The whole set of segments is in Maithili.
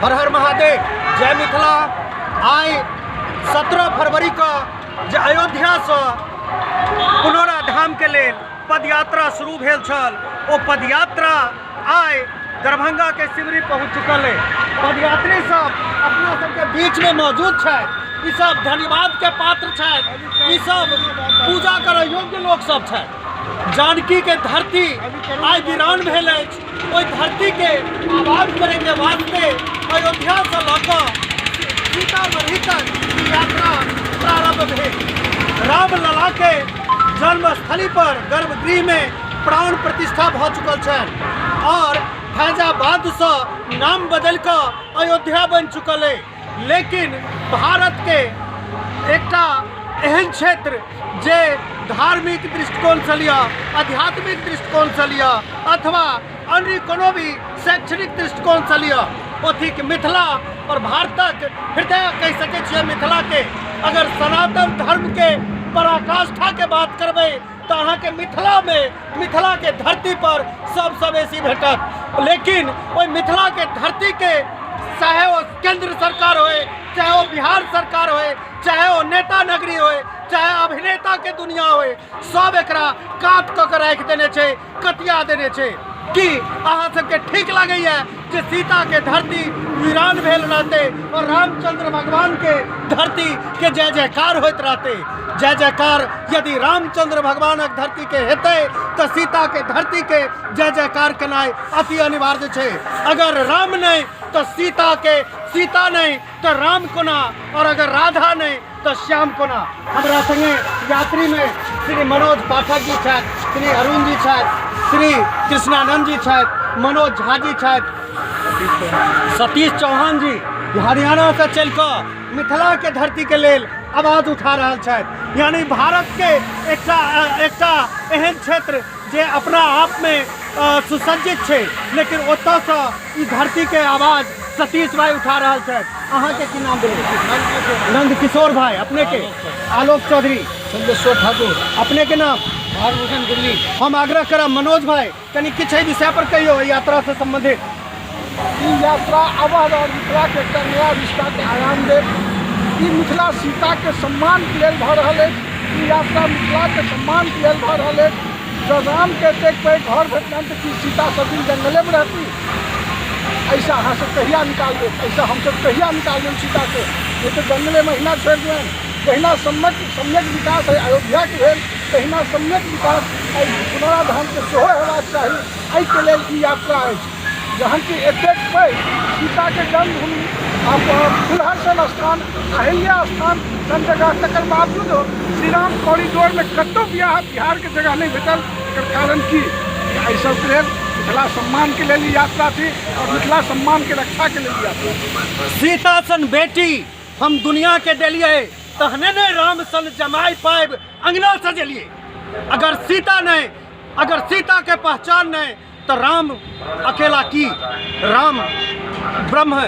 हर हर महादेव, जय मिथिला। आइ 17 फरवरी के जे अयोध्यासँ पुनौरा धामके लेल पदयात्रा शुरू भेल छल, ओ पदयात्रा आइ दरभंगाके सिमरी पहुँच चुकल अइ। पदयात्री सब अपना सबके बीचमे मौजूद छथि। ई सब धन्यवादके पात्र छथि, ई सब पूजा करऽ योग्य लोक सब छथि। जानकीके धरती आइ वीरान भेल अछि। ओहि धरतीके आबाद करैके वास्ते अयोध्यासँ लऽ कऽ सीतामढ़ी तक ई यात्रा प्रारम्भ भेल। रामललाके जन्मस्थली पर गर्भगृहमे प्राण प्रतिष्ठा भऽ चुकल छनि आओर फैजाबादसँ नाम बदलि कऽ अयोध्या बनि चुकल अइ। लेकिन भारतके एकटा एहन क्षेत्र जे धार्मिक दृष्टिकोणसँ लिअ, आध्यात्मिक दृष्टिकोणसँ लिअ अथवा अन्य कोनो भी शैक्षणिक दृष्टिकोणसँ लिअ, ओ थिक मिथिला। आओर भारतक हृदय कहि सकै छियै मिथिलाके। अगर सनातन धर्मके पराकाष्ठाके बात करबै तऽ अहाँके मिथिलामे, मिथिलाके धरतीपर सबसँ बेसी भेटत। लेकिन ओहि मिथिलाके धरतीके चाहे ओ केन्द्र सरकार होय, चाहे ओ बिहार सरकार होय, चाहे ओ नेता नगरी होय, चाहे अभिनेताके दुनिया होय, सब एकरा कात कऽ के राखि देने छै, कतिया देने छै। की अहाँ सबके ठीक लागैए जे सीताके धरती वीरान भेल रहतै और रामचंद्र भगवानके धरतीके जय जयकार होइत रहतै? जय जयकार यदि रामचंद्र भगवानक धरतीके हेतै तऽ सीताके धरतीके जय जयकार केनाइ अति अनिवार्य छै। अगर राम नहि तऽ सीताके, सीता नहि तऽ राम कोना, और अगर राधा नहि तऽ श्याम कोना? हमरा संगे यात्रीमे श्री मनोज पाठक जी छथि, श्री अरुण जी छथि, श्री कृष्णानंद जी छथि, मनोज झा जी छथि, सतीश चौहान जी हरियाणासँ चलि कऽ मिथिलाके धरतीके लेल आवाज उठा रहल छथि। यानी भारतके एकटा एकटा एहन क्षेत्र जे अपना आपमे सुसज्जित छै, लेकिन ओतऽसँ ई धरतीके आवाज सतीश भाई उठा रहल छथि। अहाँके की नाम भेलै? नंद किशोर भाई। अपने के? आलोक चौधरी। चंद्रेश्वर ठाकुर। अपने के नाम? भारभूषण दिल्ली। हम आग्रह करब मनोज भाई, कनि किछु एहि विषय पर कहियौ, एहि यात्रा से संबंधित। ई यात्रा अवध और मिथिला के एकटा नया रिश्ता के आयाम देत। ई मिथिला सीता के सम्मान के लेल भऽ रहल अछि। ई यात्रा मिथिला के सम्मान के लेल भऽ रहल अछि। जँ राम के एतेक पैघ घर भेटलनि तऽ की सीता सब दिन जंगले में रहती? ऐसा अहाँ सब कहिया निकालबै? ऐसा हमसब कहिया निकालबै सीताके? नहि तऽ जंगलेमे अहिना छोड़ि देबनि। जहिना सम्यक सम्यक विकास एहि अयोध्याके भेल, तहिना सम्यक विकास एहि पुनौरा धामके सेहो हेबाक चाही। एहिके लेल ई यात्रा अछि। जहन कि एतेक पैघ सीताके जन्मभूमि आ फुलहर स्थान, अहिल्या स्थान सन जगह, तकर बावजूदो श्रीराम कॉरिडोरमे कतहु बिहार बिहारके जगह नहि भेटल, एकर कारण की? एहि सबके लेल मिथिला सम्मानके लेल ई यात्रा छी आओर मिथिला सम्मानके रक्षाके लेल ई यात्रा छी। सीता सन बेटी हम दुनिया के देलिए, तहने ने राम सन जमाई पाबि अंगना सजेलिए। अगर सीता नहीं, अगर सीता के पहचान नहीं, तो राम अकेला की? राम ब्रह्म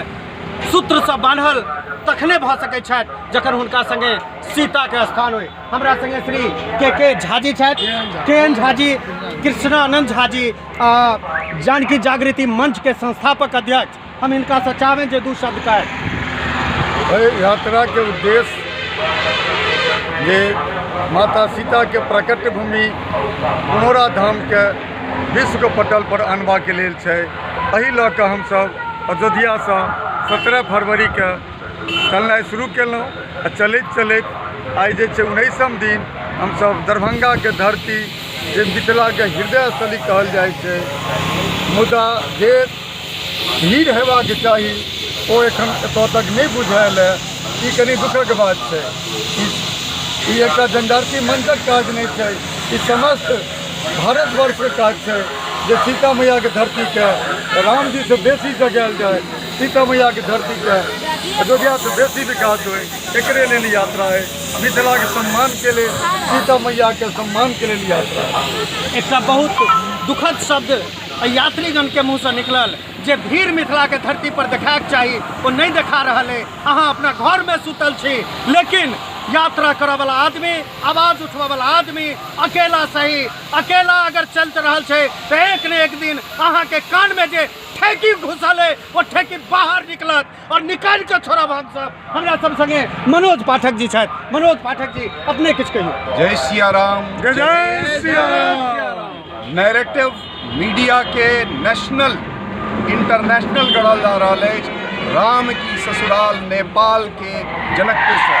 सूत्रसँ बान्हल तखने भऽ सकै छथि जखन हुनका संगे सीताके स्थान होइ। हमरा संगे श्री के के झाजी छथि, के एन झाजी, कृष्णानंद झाजी, जानकी जागृति मंच के संस्थापक अध्यक्ष। हम हिनकासँ चाहबनि जे दू शब्द कहथि। एहि यात्राके उद्देश्य जे माता सीताके प्रकट भूमि पुनौरा धामके विश्वके पटल पर अनबाके लेल छै। एहि लऽ कऽ हमसभ अयोध्यासँ 17 फरवरीके चलनाइ शुरू केलहुँ आ चलैत चलैत आइ जे छै 19म दिन हमसभ दरभङ्गाके धरती जे मिथिलाके हृदय स्थली कहल जाइ छै, मुदा जे भीड़ हेबाक चाही ओ एखन एतऽ तक नहि बुझायल हँ। ई कनि दुःखक बात छै। ई एकटा जनजाति मंचक काज नहि छै, ई समस्त भारतवर्षके काज छै जे सीता मैयाके धरतीके रामजीसँ बेसी जगायल जाय, सीता मैयाके धरतीके अयोध्यासँ बेसी विकास होइ। एकरे लेल यात्रा है, मिथिलाके सम्मानके लेल, सीता मैयाके सम्मानके लेल यात्रा। एकटा बहुत दुखद शब्द यात्रीगणके मुँहसँ निकलल जे भीड़ मिथिलाके धरती पर देखायके चाही ओ नहि देखा रहल अइ। अहाँ अपना घरमे सुतल छी, लेकिन यात्रा करऽ वाला आदमी, आवाज उठबऽ वाला आदमी अकेला सही, अकेला अगर चलि रहल छै तऽ एक ने एक दिन अहाँके कानमे जे ठेकी घुसल अइ ओ ठेकी बाहर निकलत और निकालि कऽ छोड़ब हमसब। हमरा सब संगे मनोज पाठक जी छथि। मनोज पाठक जी, अपने किछु कहियौ। जय सियाराम। जय जय सियाराम। नैरेटिव मीडिया के नेशनल इंटरनेशनल गढ़ल जा रहल अछि राम की ससुराल नेपाल के जनकपुर से।